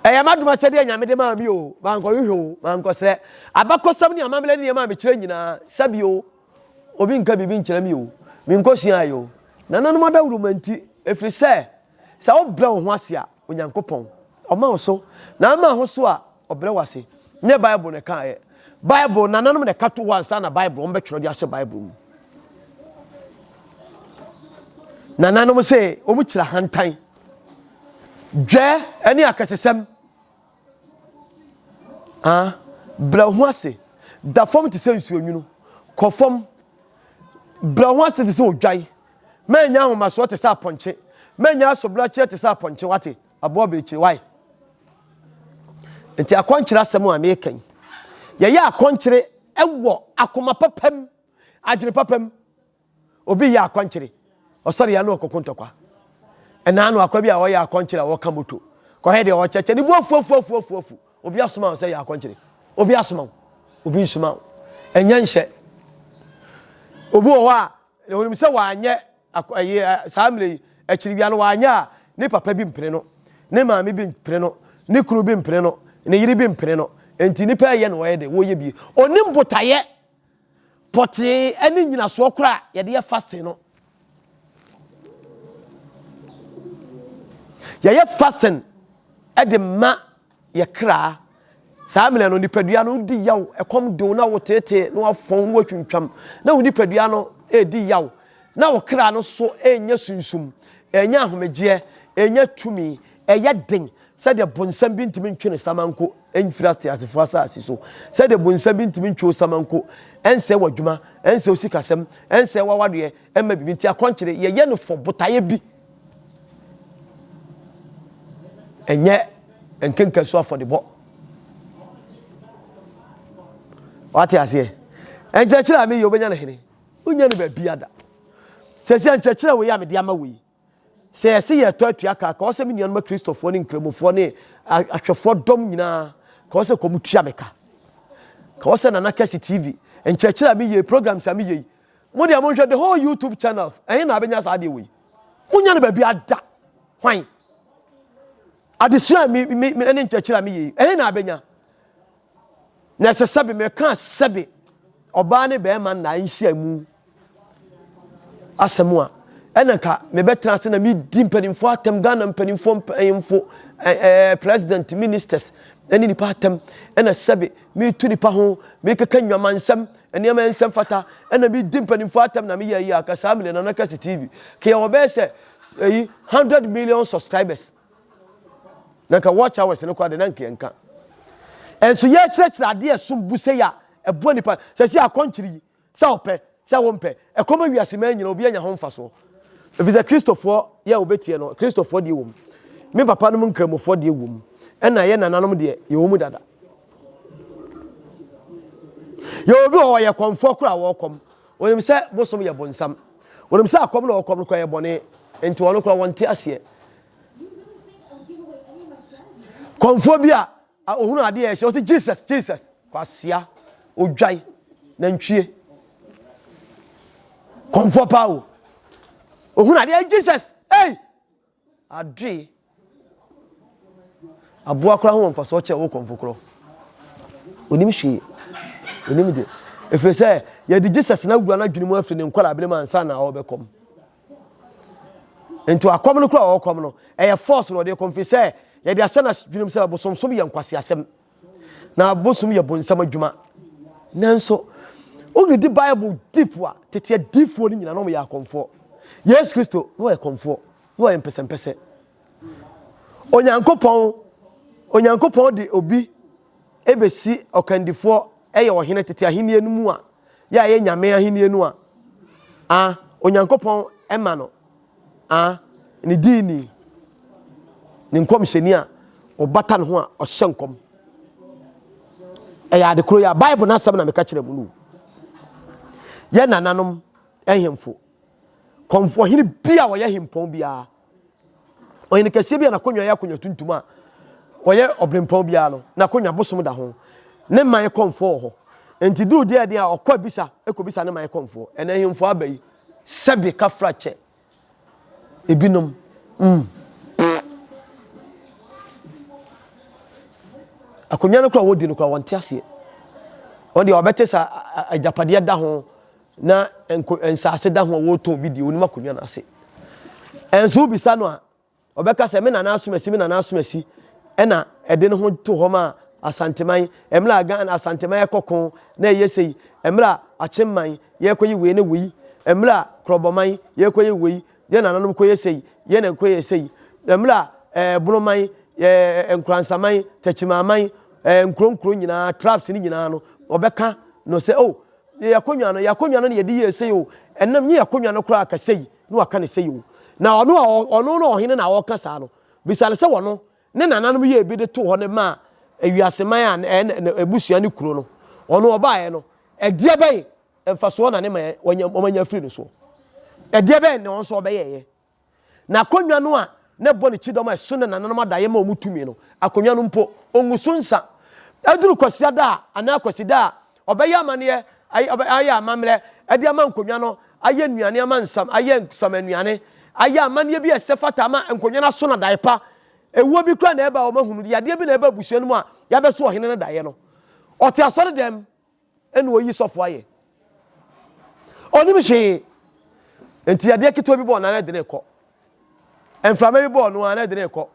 Ɛyɛ m'adom akyɛdeɛ a Nyame de maa me o, mankɔhwehwɛ o, mankɔsrɛ. Abakɔsɛm ne amammerɛ ne nneɛma a mekyerɛ nyinaa, sɛbi o, obi nka biribi nkyerɛ me o, menkɔsuaeɛ o. Nananom adawuroma nti, ɛfiri sɛ, sɛ wobrɛ wo ho ase a, Onyankopɔn, ɔma wo so, na ama ho so a, Ɔbrɛ wo ase. Nyɛ Bible na ɛkaeɛ. Bible, nananom na ɛka to hɔ ansa na Bible, wɔbɛtwerɛ de ahyɛ Bible mu. Nananom sɛ wɔn kyerɛ ahantan, dwɛ ne akɛsesɛm. Ah, brɛ wo ho ase. Da fam te sɛ nsuo nwunu. Kɔ fam. Brɛ wo ho ase te sɛ odwan. Mɛnyɛ ahomasoɔ te sɛ apɔnkye. Mɛnyɛ asobrakyeɛ te sɛ apɔnkye wate. Aboa abirekyiri why? Nti akɔnkyere asɛm a meka yi, yɛyɛ akɔnkyere wɔ akoma papa mu, adwene papa mu. Obi yɛ akɔnkyere, ɔsɔre ya no ɔkɔko ntɔkwa. Ɛnaa no akwa bi a ɔyɛ akɔnkyere a ɔka moto. Kɔhwɛ deɛ ɔkyɛkyɛ ne bu afuafuafuafuafu. Obi asoma wo sɛ yɛ akɔnkyere. Obi asoma wo. Obi nsoma wo. Ɛnyɛ nhyɛ. Obi wɔ hɔ a, onim sɛ wanyɛ Akɔ ɛyi ɛ saa mmerɛ yi akyiriwia no wanyɛ a ne papa bi mpene no, ne maame bi mpene no, ne kunu bi mpene no, ne yere bi mpene no. Enti nipa ɛyɛ na ɔyɛ dɛ wɔyɛ bi. Onim botaeɛ pɔtee ɛne nyinasoɔ koraa a yɛde yɛ fasting no. Yɛyɛ fasting ɛde ma Yɛ kra. Saa mmerɛ no, nipadua no di yaw, ɛkɔm de wo na woteetee na wafɔn na watwintwam, na wo nipadua no redi yaw, na wo kra no so renya sunsum, ɛrenya ahomegyeɛ, ɛrenya tumi, ɛyɛ den sɛdeɛ bonsam bi ntumi ntwe ne samanko mfiri ateasefoɔ asase so, sɛdeɛ bonsam bi ntumi ntwe wo samanko ɛnsɛe w'adwuma, ɛnsɛe wo sikasɛm, ɛnsɛe w'awadeɛ, ɛmma biribi nti akɔnkyere yɛyɛ no fɔ botaeɛ bi. Ɛnyɛ. Nkenka so afɔdebɔ. Wate aseɛ? Nkyerɛkyerɛ a meyɛ wobɛnya no hene. Wonya no baabi ada. Sɛ sɛ nkyerɛkyerɛ wei a mede ama wei. Sɛ yɛse yɛtɔ atua ka, ka ɔsɛ me nuanom akristofoɔ ne nkramofoɔ ne ahwɛfoɔ dɔm nyinaa, ka ɔsɛ kɔm tua me ka. Ka ɔsɛ Nana Kɛse TV, nkyerɛkyerɛ a meyɛ, programs a meyɛ yi. Mo deɛ monhwɛ the whole YouTube channels, ɛhe na abɛnya saa adeɛ wei? Monya no baabi ada. Hwan? Adesua a me, me, me, ne nkyerɛkyerɛ a meyɛ yi, ɛhe na abɛnya? Na ɛsɛ sɛbe meka sɛbe ɔbaa ne bɛrima nna nhyia mu asɛm a, ɛna nka mebɛtena ase na medi mpanimfoɔ atɛm, Ghana mpanimfoɔ mpanyimfo, ɛɛ president, ministers, ɛne nipa atɛm, ɛna sɛbe metu nipa ho, mekeka nnwamansɛm, nneɛma nsɛm fata, ɛna medi mpanimfoɔ atɛm na meyɛ yi a, ka saa mmerɛ Nana Kɛse TV, ka yɛwɔ bɛyɛ sɛ ɛyi 100 million subscribers. Na nka watch hours no koraa de na nka yɛnka. Ɛnso yɛkyerɛkyerɛ adeɛ ɛsom bu sɛ yɛ a ɛboa nipa sɛ sɛ akɔnkyere yi sɛ ɔpɛ sɛ wompɛ ɛkɔm awiase ma nyina obi anya ho mfasoɔ. Ɛfiri sɛ Kristofoɔ yɛ a wɔbɛtie no Kristofoɔ deɛ wɔ mu. Me papa nom nkramofoɔ deɛ wɔ mu. Ɛna yɛ nananom deɛ yɛwɔ mu dada. Yɛwɔ bi wɔ hɔ yɛ kɔmfoɔ koraa wɔkɔm. Wɔnim sɛ bosom yɛ bonsam. Wɔnim sɛ akɔm na wɔkɔm no koraa yɛ bɔne. Nti wɔn koraa wɔnte aseɛ. Kɔmfoɔ bi a ohunu adeɛ a ɛhyɛ ɔsɛ Jesus Jesus kwasia odwae nantwie kɔmfoɔ paa o ohunu adeɛ Jesus ei adoe aboa koraa ho wɔ mfasoɔ kyɛ wo kɔmfo korɔ onim hwee onim deɛ ɛfiri sɛ yɛde Jesus no awura no adwene mu afiri ne nkwadaa abere mu ansa na ɔrebɛkɔm. Nti akɔm no kora ɔkɔm no, ɛyɛ force na ɔde kɔm fi sɛ yɛde ahyɛ n'adwenem sɛ bosomsom yɛ nkwaseasɛm na bosom yɛ bonsam adwuma. Nanso wodidi Bible deep a, tete adiifoɔ no nyinaa na wɔyɛ akɔmfoɔ. Yesu Kristo na ɔyɛ kɔmfoɔ, na ɔyɛ mpɛsɛmpɛsɛ. Onyankopɔn Onyankopɔn de obi ebesi ɔkandifoɔ ɛyɛ ɔhene tete ahenni no mu a yɛ a ɛyɛ Nyame ahenni no a, a Onyankopɔn ma no a ne diini, ne nkɔmhyɛni a ɔbata ne ho a ɔhyɛ nkɔm. Ɛyɛ ade koro yi a Bible no asɛm na meka kyerɛ mu no. Yɛ nananom ahemfo, kɔmfo ɔhene bi a ɔyɛ hempɔn biara Ɔhene kɛseɛ bi a n'akonnwa yɛ akonnwa tuntum a ɔyɛ ɔberempɔn biara no, n'akonnwa bosom da ho. Ne man kɔmfoɔ wɔ hɔ. Enti duru deɛ ɛden a ɔkɔ abisa kɔbisa ne man kɔmfoɔ. Ɛnɛ ahemfo aba yi, sɛbe kafra kyɛ ebinom. Mm. Akonnwa no koraa wɔdi no koraa wɔnte aseɛ. Wɔn deɛ wɔbɛte sɛ agyapadeɛ da ho na nko nsaase da ho a wɔretɔn bi deɛ onim akonnwa no ase. Ɛnso wobisa no a, ɔbɛka sɛ me nana asomasi, me nana asomasi ɛna ɛde ne ho to hɔ ma Asanteman, mmerɛ a Ghana Asanteman ɛkɔ ko na ɛyɛ sei, mmerɛ a Akyemman yɛrekɔyɛ wei ne wei, mmerɛ a Korɔbɔman yɛrekɔyɛ wei, yɛn nananom kɔyɛ sei, yɛn na kɔyɛ sei, mmerɛ a ɛɛ Bonoman, ɛɛ Nkoransaman, Takyimaman, ɛɛ nkuro nkuro nyinaa, tribes ne nyinaa no, ɔbɛka no sɛ oh Yɛ akonnwa no, yɛ akonnwa no na yɛde yɛɛ sei o, ɛnam nye akonnwa no koraa ka sei, na waka no sei o. Na ɔno a ɔno no ɔhene na ɔreka saa no, bisa no sɛ wɔno ne nananom yɛɛ bi de too hɔ no maa awiaseman a ɛyɛ abusua ne kuro no, ɔno ɔbaeɛ no, ɛdeɛ bɛn mfasoɔ na ne man wɔanya afiri no soɔ? Ɛdeɛ bɛn na ɔno nso ɔbɛyɛeɛ? Na akonnwa no a na ɛbɔ ne kyidɔm a ɛso ne nananom adaeɛ ma wɔn tumi no, akonnwa no mpo, ɔngu so nsa. Ɛduru Kwasiada a, anaa Kwasida a, ɔbɛyɛ amanneɛ, ayɛ amammerɛ de ama nkonnwa no, ayɛ nnuane ama nsam, ayɛ nsam nnuane, ayɛ amanneɛ bi a ɛsɛ fata ama nkonnwa no aso no adae pa. Ewuo bi koraa na ɛba a wɔahunu, yadeɛ bi na ɛba abusua no mu a, yɛabɛso ɔhene no daeɛ no. Ɔte asɔredɛm. ɛna oyi sɔfo ayɛ. Ɔnim hwee. Nti adeɛ ketewa bi bɔɔ no na ɛde ne kɔ. Mframa bi bɔɔ no a na ɛde ne kɔ.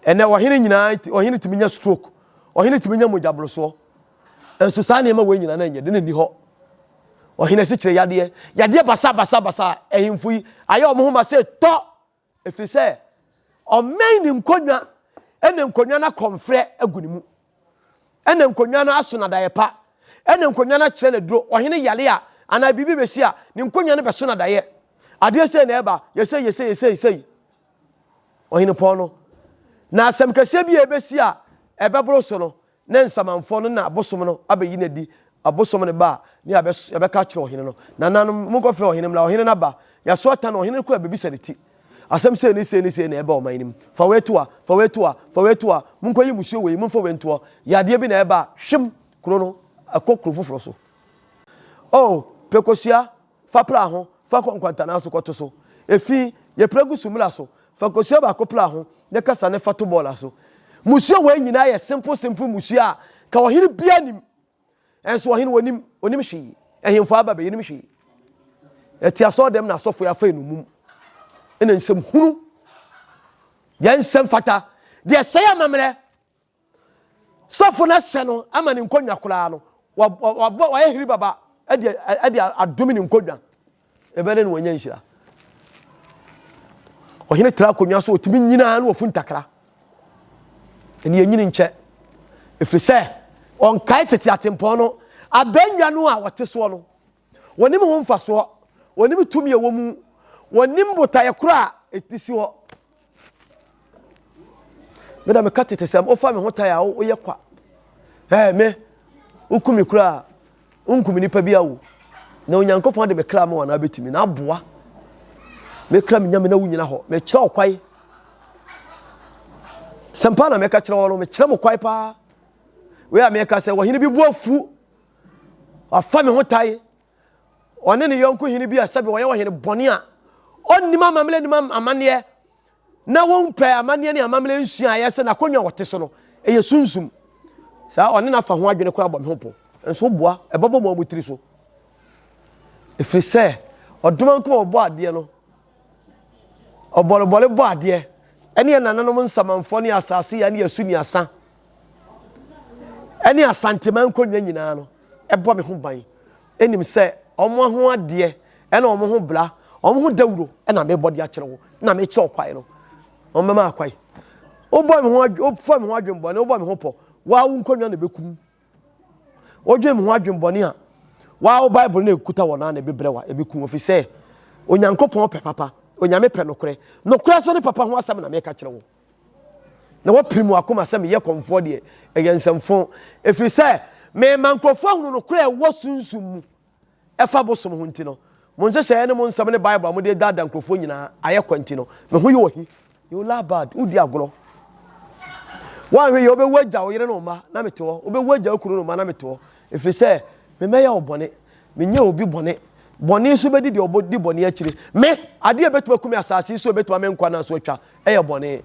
Ɛnɛ ɔhene nyinaa ɔhene tumi nya stroke. Ɔhene tumi nya mogyaborosoɔ. Nso saa nneɛma wei nyinaa na nyɛ de na nni hɔ. Ɔhene asikyire yadeɛ. Yadeɛ basa basa basa ahemfo yi ayɛ wɔn ho ma sɛ tɔ. Ɛfiri sɛ ɔmmɛn ne nkonnwa, ɛna nkonnwa no akɔmfrɛ agu ne mu, ɛna nkonnwa no aso no adaeɛ pa, ɛna nkonnwa no akyerɛ no aduro. Ɔhene yare a, anaa biribi bɛsi a, ne nkonnwa no bɛso no adaeɛ. Adeɛ sei na ɛba, yɛ sei, yɛ sei, yɛ sei, sei. Ɔhene pɔn no. Na asɛm kɛseɛ bi a ɛbɛsi a ɛbɛboro so no, ne nsamanfoɔ no na abosom no abɛyi no adi. Abosom no ba a, ne yɛabɛka akyerɛ ɔhene no. Nananom, monkɔfrɛ ɔhene mmra. Ɔhene no aba. Yɛaso ata no, ɔhene no koraa bɛbisa ne ti. Asɛm sei ne sei ne sei na ɛreba ɔman no mu. Fa wei to ha, fa wei to ha, fa wei to ha. Monkɔyi mmusuo wei, momfa wei nto hɔ. Yadeɛ bi na ɛreba a, hwim, kuro no, ɛkɔ kuro foforɔ so. Oh, pɛ kosua, fa pra ho, fa kɔ nkwantanaa so kɔto so. Efi, yɛpra gu sumina so. Fa kosua baako pra ho, ne kasa ne fa to bɔɔla so. Mmusuo wei nyinaa yɛ simple simple mmusuo a ka ɔhene biara nim. Ɛnso ɔhene wɔnim, ɔnim hwee. Ɛhemfo aba bɛyɛ nim hwee. Ɛte asɔɔdɛm na asɔfo afa enumum. Ɛna nsɛm hunu. Yɛn nsɛm fata. Deɛ sɛe amammerɛ. Sɔfo no ahyɛ no ama ne nkonnwa koraa no, wabɔ wayɛ hiri baba ɛde ɛde adome ne nkonnwa. Ɛbɛyɛ dɛ na wanya nhyira. Ɔhene tra akonnwa so ɔtumi nyinaa na wɔfu ntakra. Ɛne ɛnyini nkyɛ. Ɛfiri sɛ ɔnkae tete atempɔn no abannwa no a wɔte soɔ no. Wɔnim ho mfasoɔ, wɔnim tumi a ɛwɔ mu, wɔnim botaeɛ korɔ a ɛti si hɔ. Me da meka tete sɛm, wofa me ho tae a woyɛ kwa. Ɛɛ me, woku me koraa, wonku me nipa bi awo. Na Onyankopɔn de me kra ma wɔn abɛtumi na aboa. Me kra me nyame na wonyina hɔ. Mekyerɛ wo kwae. Sɛmpa na meka kyerɛ wɔ no, mekyerɛ mo kwae paa. Wei a meka sɛ ɔhene bi bu afu Wafa me ho tae. Ɔne ne yɔnko hene bi a sɛbi ɔyɛ ɔhene bɔne a ɔnnim amammerɛ nim amanneɛ na wɔmpɛ amanneɛ ne amammerɛ nsua ayɛ sɛ n'akonnwa a ɔte so no ɛyɛ sunsum. Saa ɔne n'afa ho adwene koraa bɔ me ho po. Nso boa ɛbɛbɔ mo a mo tiri so. Ɛfiri sɛ ɔdomankoma ɔbɔ adeɛ no ɔbɔrebɔre bɔ adeɛ ɛne ɛnananom nsamanfoɔ ne asase ya ne asu ne asa ɛne Asanteman nkonnwa nyinaa no ɛbɔ me ho ban ɛnim sɛ wɔn ho adeɛ ɛna wɔn ho bra wɔn ho dawuro ɛna mebɔ de akyerɛ wo na mekyerɛ ɔkwae no wɔn bɛma akwae wobɔ me ho wofa me ho adwembɔne wobɔ me ho pɔ waa wo nkonnwa na ɛbɛkum wodwen me ho adwembɔne a waa wo bible na ɛkuta wɔ no a na ɛbɛbrɛ wa ɛbɛkum ɛfiri sɛ Onyankopɔn pɛ papa Onyame pɛ nokorɛ nokorɛ so ne papa ho asɛm na meka kyerɛ wo Na wɔpirim wɔn akoma sɛ meyɛ kɔmfoɔ deɛ, ɛyɛ nsɛmfo, ɛfiri sɛ mema nkurɔfoɔ ahunu nokorɛ a ɛwɔ sunsum mu ɛfa bosom ho nti no, mo nhyehyɛeɛ ne mo nsɛm ne Bible a mode daadaa nkurɔfoɔ nyinaa ayɛ kwa nti no, me ho yɛ ɔhi. You laugh bad. Wodi agorɔ. Woanhwɛ yie wobɛwu agya wo yere ne wo mma na mete hɔ. Wobɛwu agya wo kunu ne wo mma na mete hɔ. Ɛfiri sɛ memmɛyɛ wo bɔne. Menyɛ obi bɔne. Bɔne nso bɛdi deɛ ɔdi bɔne akyire. Me, adeɛ a ɛbɛtumi aku me asase yi so a ɛbɛtumi ama me nkwa nna so atwa yɛ bɔne.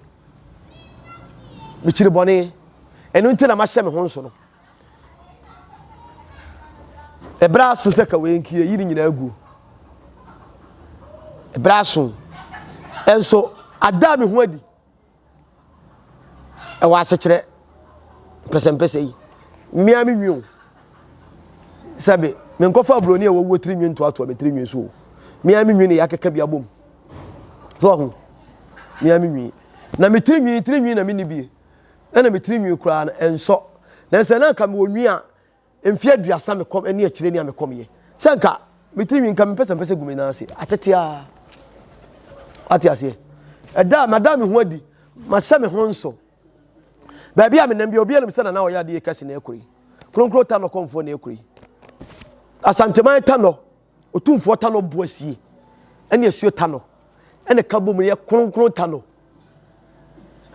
Mekyiri bɔne. Ɛno nti na mahyɛ me ho nso no. Ɛberɛ aso sɛ ka wei nki yɛyi ne nyinaa guo. Ɛberɛ aso. Ɛnso ada me ho adi. Ɛwɔ asekyerɛ mpɛsɛmpɛsɛ yi. Mmea me nwi o. Sɛbe menkɔfa aburoni a wɔwɔ tiri nwi ntoatoa me tiri nwi so o. Mmea me nwi ne yɛakeka bi abom. So ɔho. Mmea me nwi. Na me tiri nwi tiri nwi na me ni bie. Ɛna me tiri nwi koraa no ɛnsɔ. Na sɛ na nka mewɔ nwi a Mfe aduasa me kɔm ne akyire ni a me kɔm yɛ. Sɛ nka me tiri nwi nka me mpɛsɛ mpɛsɛ gu me nan ase atete a. Ate aseɛ. Ɛda a mada me ho adi, mahyɛ me ho nso. Baabi a menam bi obi anim sɛ nana ɔyɛ adeɛ kɛse na ɛkɔ yi. Kronkron ta nɔ kɔmfoɔ na ɛkɔ yi. Asanteman ta nɔ, otumfoɔ ta nɔ bu asie. Ɛne asuo ta nɔ. Ɛne ka bom yɛ kronkron ta nɔ.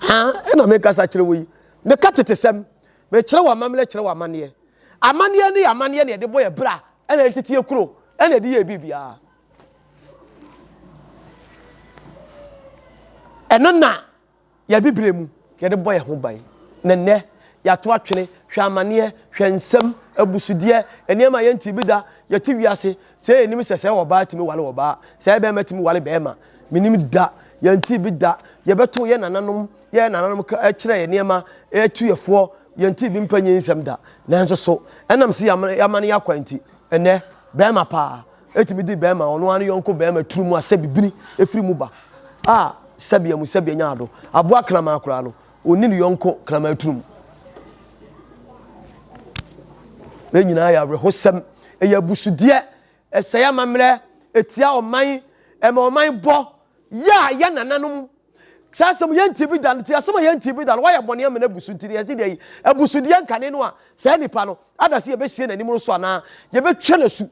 Ha ɛna mekasa kyerɛ wo yi. Meka tetesɛm. Mekyerɛ wo amammerɛ kyerɛ wo amanneɛ. Amanneɛ ne amanneɛ na yɛde bɔ yɛ bra ɛna yɛde tete yɛ kuro ɛna yɛde yɛ biribiara. Ɛno na yɛbibire mu yɛde bɔ yɛn ho ban. Na nnɛ yɛato atwene hwɛ amanneɛ hwɛ nsɛm abusudeɛ nneɛma a yɛnte bi da yɛte wiase sɛ yɛnim sɛ sɛ ɔbaa tumi wale ɔbaa sɛ bɛrima tumi wale bɛrima menim da yɛnte bi da yɛbɛto yɛ nananom Yɛn nananom ka kyerɛɛ yɛn nneɛma, tu yɛn foɔ, yɛntee bi mpa nyɛ nsɛm da. Nanso so ɛnam sɛ yɛamane yɛn akwan nti, ɛnnɛ, barima paa tumi di barima, ɔno ara ne yɔnko barima tiri mu a sɛbi bini firi mu ba a sɛbi amu sɛbi anya ado. Aboa kraman koraa no, ɔnni ne yɔnko kraman tiri mu. Wei nyinaa yɛ awerɛhosɛm, ɛyɛ abusudeɛ, ɛsɛe amammerɛ, ɛtia ɔman, ɛma ɔman bɔ yɛ a yɛn nananom. Saa asɛm yɛntie bi da no, nti asɛm a yɛntie bi da no, wayɛ bɔne ama no abu so nti yɛde deɛ yi, abusudeɛ nkane no a saa nipa no, ada sɛ yɛbɛsie n'anim no so anaa yɛbɛtwa no asu.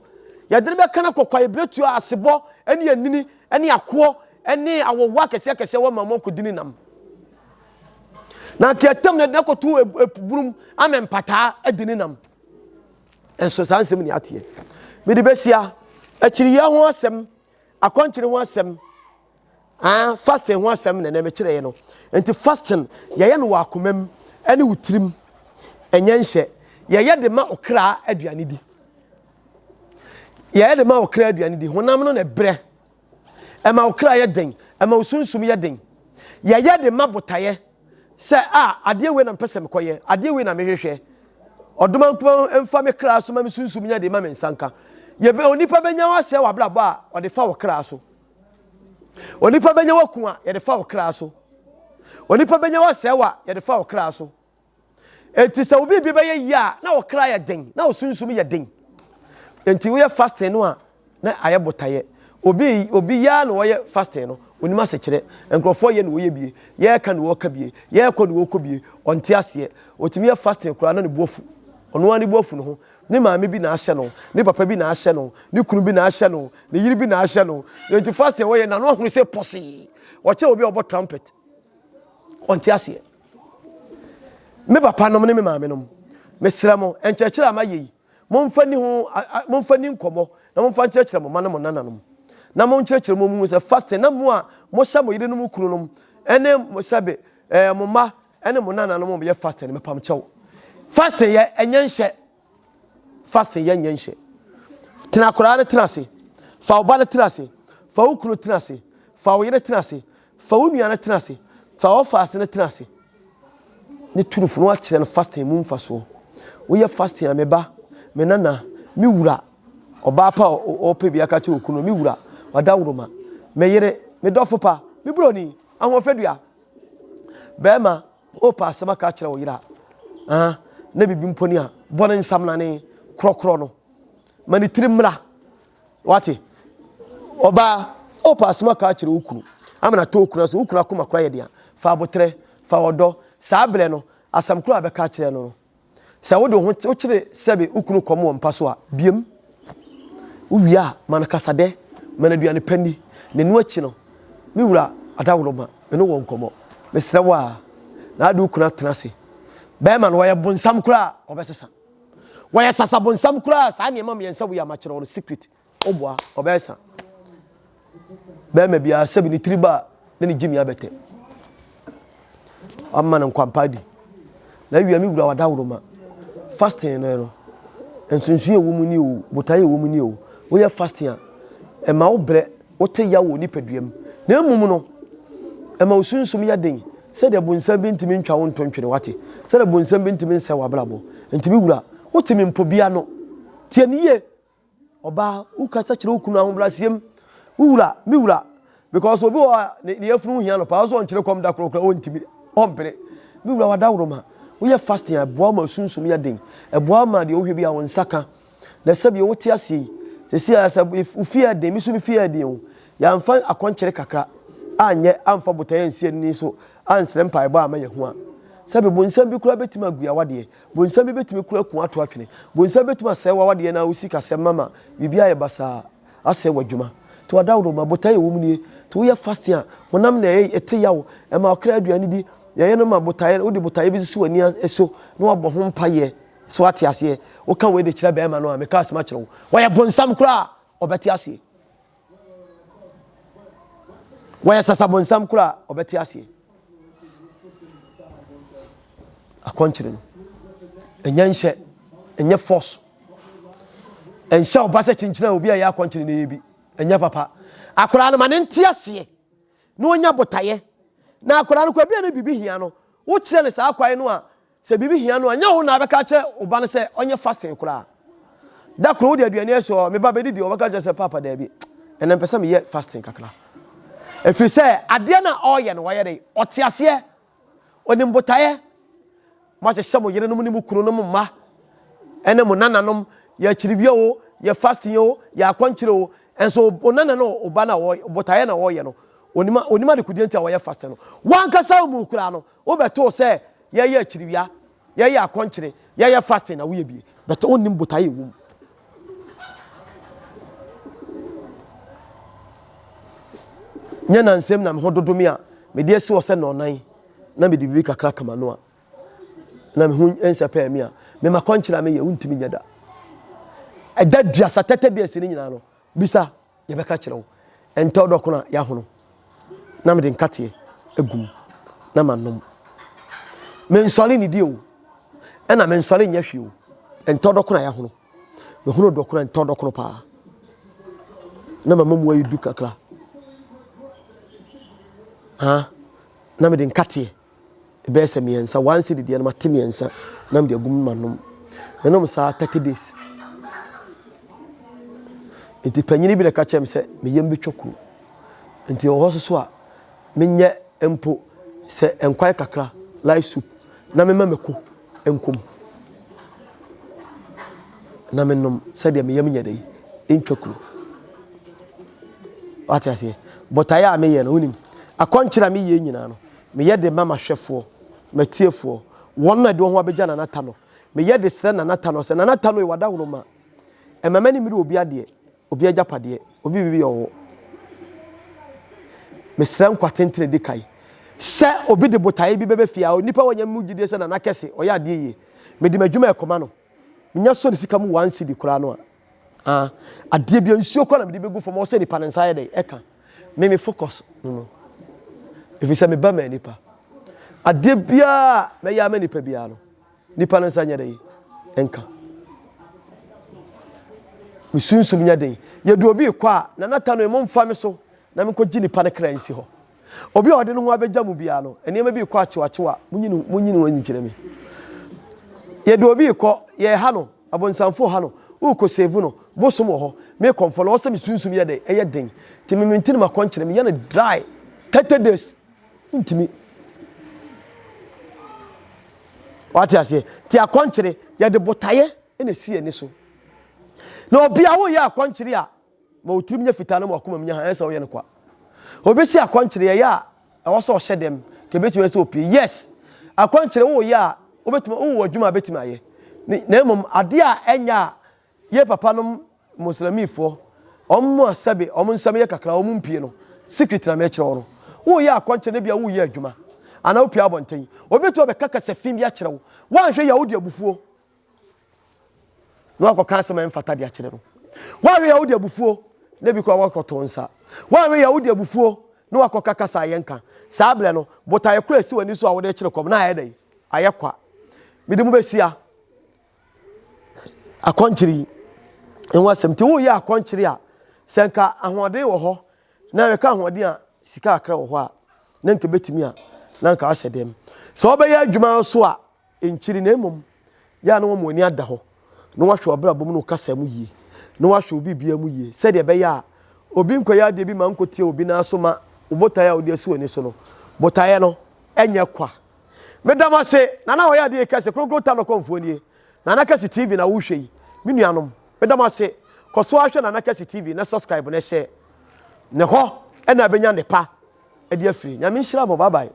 Yɛde no bɛka no akɔ kwaebiretuo a asebɔ ne anini ne akoɔ ne awɔwɔ akɛseɛ akɛseɛ wɔ ma wɔakɔdi ne nam. Na anka yɛtam no de no akɔto ebunum ama mpataa adi ne nam. Nso saa nsɛm ni ateɛ. Mede bɛsia akyiriyɛ ho asɛm, akɔnkyere ho asɛm, Ah, fasting ho asɛm na ɛnɛ mekyerɛeɛ no. Nti fasting yɛyɛ no wɔ akoma mu ɛne wo tirim. Ɛnyɛ nhyɛ. Yɛyɛ de ma ɔkra aduane di. Yɛyɛ de ma ɔkra aduane di. Honam no na ɛbrɛ. Ɛma ɔkra yɛ den. Ɛma osunsum yɛ den. Yɛyɛ de ma botaeɛ sɛ a adeɛ wei na mpɛ sɛ mekɔyɛ, adeɛ wei na mehwehwɛ. Ɔdoma nkuma mfa me kra so ma me sunsum nyɛ den ma me nsa nka. Yɛbɛ onipa bɛnya wasɛe w'abrabɔ a ɔde fa wɔ kra so. Onipa bɛnya waku a yɛde fa wo kra so. Onipa bɛnya wasɛe wa yɛde fa wo kra so. Enti sɛ obi bi bɛyɛ yie a na wo kra yɛ den na wo sunsum yɛ den. Enti woyɛ fasting no a na ayɛ botaeɛ. Obi obi yaa na ɔyɛ fasting no onim asekyerɛ. Nkurɔfoɔ yɛ na wɔyɛ bie, yɛreka na wɔreka bie, yɛrekɔ na wɔrekɔ bie. Ɔnte aseɛ. Ɔtumi yɛ fasting koraa na ne bo afu. Ɔno ara ne bo afu ne ho. Ne maame bi na ahyɛ no, ne papa bi na ahyɛ no, ne kunu bi na ahyɛ no, ne yere bi na ahyɛ no. Enti fasting wɔyɛ n'ano ahono sɛ pɔsee. Ɔkyɛ obi a ɔbɔ trumpet. Ɔnte aseɛ. Me papa nom ne me maame nom, mesrɛ mo, nkyerɛkyerɛ a mayɛ yi, momfa ni ho, momfa ni nkɔmmɔ na momfa nkyerɛkyerɛ mo mma ne mo nananom. Na monkyerɛkyerɛ mo mu sɛ fasting na mo a mohyɛ mo yerenom kununom ne mo sɛbe eh, mo mma ɛne mo nananom a wɔyɛ fasting no mepam kyɛw. Fasting yɛ ɛnyɛ nhyɛ. Fasting yɛ nyɛ nhyɛ. Tena akwadaa no tena ase. Fa wo ba no tena ase. Fa wo kunu tena ase. Fa wo yere tena ase. Fa wo nua no tena ase. Fa wo faase no tena ase. Ne turufo no akyerɛ no fasting mu mfasoɔ. Woyɛ fasting a me ba, me nana, me wura, ɔbaa pa a ɔpɛ bi aka kyerɛ okunu, me wura, ɔdawuroma, me yere, me dɔfo pa, me buroni, ahoɔfɛdua. Bɛrima, wopɛ asɛm aka akyerɛ wo yere a, ah, na biribi mpo ni a, bɔ ne nsamnane, korɔkorɔ no. Ma ne tiri mmra. Wate? Ɔbaa, wopɛ asɛm aka akyerɛ wo kunu, ama na tɔ wo kunu aso, wo kunu akoma kora yɛ dea. Fa abotrɛ, fa ɔdɔ. Saa berɛ no, asɛm koro a bɛka akyerɛ no no, Sɛ wode wo ho wokyere sɛbe wo kunu kɔm wɔ mpa so a, biem. Wowie a, ma no kasadɛ, ma no aduane pa nni. Na ɛno akyi no, me wura adaworoma, me ne wo wɔ nkɔmmɔ. Mesrɛ wo a, na ade wo kunu atena ase. Bɛrima no, ɔyɛ bonsam koraa a, ɔbɛsesa. Wɔyɛ sasabonsam koraa a, saa nneɛma mmiɛnsa wei a makyerɛ wo no, secret. Woboa, ɔbɛyɛ sa. Bɛrima biara sɛbi ne tiri ba a, na ne gyimi abɛtɛ. Wama no nkwampa adi. Na awia me wura wadaworoma. Fasting no no, nsonsonoe a ɛwɔ mu ni o, botae a ɛwɔ mu ni o. Woyɛ fasting a, ɛma wo brɛ, wote yaw wɔ nipadua mu. Na mmom no, ɛma wo sunsum yɛ den sɛdeɛ bonsam bi ntumi ntwa wo nto ntwene wate. Sɛdeɛ bonsam bi ntumi nsɛe w'abrabɔ. Nti me wura, wote me mpo bia no, tie no yie. Ɔbaa, wo kasa kyerɛ wo kunu ahobrɛaseɛ mu. Wo wura, me wura. Because obi wɔ a ne yafunu ho hia no paa, ɔsɛ ɔnkyerɛ kɔm da koro koraa ɔntumi, ɔmpere. Me wura wadaworoma. Woyɛ fasting a, ɛboa ma sunsum yɛ den. Ɛboa ma deɛ wohwɛ bi a wo nsa ka. Na sɛbi wote aseɛ yi, sɛsi a sɛ wo fie yɛ den, me nso me fie yɛ den o. Yɛamfa akɔnkyere kakra anyɛ, amfa botaeɛ ansi ani so, ansrɛ mpaebɔ amma yɛahu a, sɛbi bonsam bi koraa bɛtumi agu yɛn awadeɛ. Bonsam bi bɛtumi kura ku ato atwene. Bonsam bɛtumi asɛe w'awadeɛ na wo sikasɛm ama biribi ayɛ basaa, asɛe w'adwuma. Nti w'adaworoma, botaeɛ a ɛwɔ mu nie. Nti woyɛ fasting a, honam na ɛyɛ, ɛte yaw, ɛma ɔkra aduane di. Yɛyɛ no ma botaeɛ, wode botaeɛ bi sisi w'ani so na wabɔ ho mpaeɛ. So wate aseɛ? Woka wei de kyerɛ bɛrima no a, meka asɛm akyerɛ wo. Wɔyɛ bonsam koraa a, ɔbɛte aseɛ. Wɔyɛ sasabonsam koraa a, ɔbɛte aseɛ. Akɔnkyere no, ɛnyɛ nhyɛ, ɛnyɛ force. Ɛnhyɛ ɔba sɛ kyenkyene a obi a ɛyɛ akɔnkyere no yɛ bi. Ɛnyɛ papa. Akwadaa no ma ne nte aseɛ na ɔnya botaeɛ. Na akwadaa no kɔ ebi a ne biribi hia no, wokyerɛ no saa kwan no a, Sɛ biribi hia no a, ɛnyɛ wo na wobɛka akyerɛ wo ba no sɛ ɔnyɛ fasting koraa. Da koro wode aduane asi hɔ, me ba bɛdidi, ɔbɛka kyerɛ sɛ paapa daabi, ɛnɛ mpɛ sɛ meyɛ fasting kakra. Ɛfiri sɛ adeɛ no a ɔreyɛ no, wayɛ dɛ, ɔte aseɛ, ɔnim botaeɛ. Moahyehyɛ mo yerenom ne mo kununom mma ɛne mo nananom, yɛ akyiriwia o, yɛ fasting o, yɛ akɔnkyere o, ɛnso wo nana no, wo ba no a botaeɛ na ɔreyɛ no, Onim onim adekodeɛ nti a wɔyɛ fasting no. Wankasa wo mu koraa no, wobɛtoo sɛ yɛyɛ akyiriwia, yɛyɛ akɔnkyere, yɛyɛ fasting na woyɛ bi. But wonnim botaeɛ ɛwɔ mu. Nyɛ nansɛm na me ho dodo me a mede asi hɔ sɛ nnɔnnan na mede biribi kakra ka m'ano a na me ho nsɛpɛɛ me a mema kɔnkyere a meyɛ wontumi nyɛ da. Ɛda duasa tɛtɛ bi asi ne nyinaa no bisa yɛbɛka kyerɛ wo ɛntɛ ɔdɔ kono a yɛahono na mede nkateɛ agu mu na manom. Mensɔre nidi o ɛna mensɔre nyɛ hwee o ɛntɛ ɔdɔ kono a yɛahono. Mehunu dɔkono a ntɔ dɔkono paa. Na mama mu ayɛ du kakra. Ha, na mede nkateɛ ɛbɛyɛ sɛ mmiɛnsa, one cedi deɛ no mate mmiɛnsa na mede agu mu manom. Menom saa 30 days. Nti panyini bi na ɛka kyerɛ me sɛ me yam bɛtwa kuro. Nti wɔ hɔ soso a menyɛ mpo sɛ nkwan kakra, light soup, na mema mako nkɔ mu na menom sɛdeɛ me yam nyɛ dɛ ntwa kuro. Wate aseɛ? Botaeɛ a meyɛ no, wonim, akɔnkyerɛ a meyɛ nyinaa no, meyɛ de ma m'ahwɛfoɔ, m'atiefoɔ, wɔn a de wɔn ho abɛgya Nana Tano. Meyɛ de srɛ Nana Tano sɛ, Nana Tano yi w'adahoro Ɛmma m'ani mmere obi adeɛ, obi agyapadeɛ, obi biribi yɛ ɔwɔ. Mesrɛ nkwa tentene di kan. Sɛ obi de botaeɛ bi bɛbɛ fie a, onipa wɔ nyame mu gyidie sɛ nana kɛse, ɔyɛ adeɛ yie. Mede m'adwuma ɛkɔma no. Menya sɔ ne sika mu one cedi koraa no a, ah, adeɛ bi nsuo koraa na mede bɛgu fam, ɔwɔ sɛ nipa ne nsa yɛ dɛn ɛka. Me me focus no no. Ɛfiri sɛ meba ma nipa. Adeɛ biara mɛyɛ ama nipa biara no, Nipa no nsa nyɛ dɛn nka. Me sunsum nyɛ den. Yɛde obi rekɔ a, Nana Tanoe momfa me so na menkɔgye nipa no kra nsi hɔ. Obi a ɔde ne ho abɛgya mu biara no, nneɛma bi rekɔ akyewakyew a, monyi ne monyi ne ho nkyerɛ me. Yɛde obi rekɔ, yɛreha no, abonsamfo ha no, worekɔ save no, bosom wɔ hɔ, me kɔmfɔ no, ɔsɛ me sunsum yɛ dɛn, ɛyɛ den. Nti me mentini makɔnkyerɛ, meyɛ no dry, 30 days, ntumi. Wate aseɛ? Nti akɔnkyere, yɛde botaeɛ na ɛsi yɛn ani so. Na obi a woyɛ akɔnkyere a, ma wo tirim nyɛ fitaa na ma wakoma mu nyɛ ha, ɛnyɛ sɛ woyɛ no kwa. Obi si akɔnkyere yɛyɛ a, ɛwɔ sɛ ɔhyɛ dɛm, ka ebɛtumi ayɛ sɛ opie. Yes, akɔnkyere woyɛ a, wobɛtumi, wowɔ adwuma a bɛtumi ayɛ. Na mmom adeɛ a ɛnyɛ a Yɛ papa nom Moslɛmifoɔ, wɔn a sɛbe wɔn nsɛm yɛ kakra, wɔn mpie no, secret na mekyerɛ wo no. Woreyɛ akɔnkyere no ebia woreyɛ adwuma, anaa wopie abɔnten, obi bɛtumi abɛka kasa fi bi akyerɛ wo, woanhwɛ yie a wode abufuo na wakɔka asɛm a ɛmfata de akyerɛ no. Woanhwɛ yie a wode abufuo na ebi koraa wakɔto nsa. Woanhwɛ yie a wode abufuo na wakɔka kasa a yɛnka. Saa berɛ no, botaeɛ korɔ a ɛsi w'ani so a wode rekyere kɔm no ayɛ dɛn? Ayɛ kwa. Mede mo bɛsia. Akɔnkyere yi ho asɛm nti woyɛ akɔnkyere a sɛ nka ahoɔden wɔ hɔ na yɛka ahoɔden a sika akra wɔ hɔ a na nka bɛtumi a na nka ahyɛ dɛm sɛ wɔbɛyɛ adwuma nso a nkyiri na mmom yɛ a na wɔn ani ada hɔ na wɔahwɛ w'abrabɔ mu na wɔkasa mu yie na wɔahwɛ obi bia mu yie sɛdeɛ ɛbɛyɛ a obi nkɔyɛ adeɛ bi ma nkɔtie obi nan so ma wo botaeɛ a wode asi w'ani so no botaeɛ no ɛnyɛ kwa. Meda mo ase Nana ɔyɛ adeɛ kɛse kronkron ta nɔkɔmfoɔ nie Nana Kɛse TV na wohwɛ yi me nuanom meda mo ase kɔ so ara hwɛ Nana Kɛse TV na subscribe na share ne hɔ ɛna abɛnya nnepa ɛde afiri Nyame nhyira mo bye bye.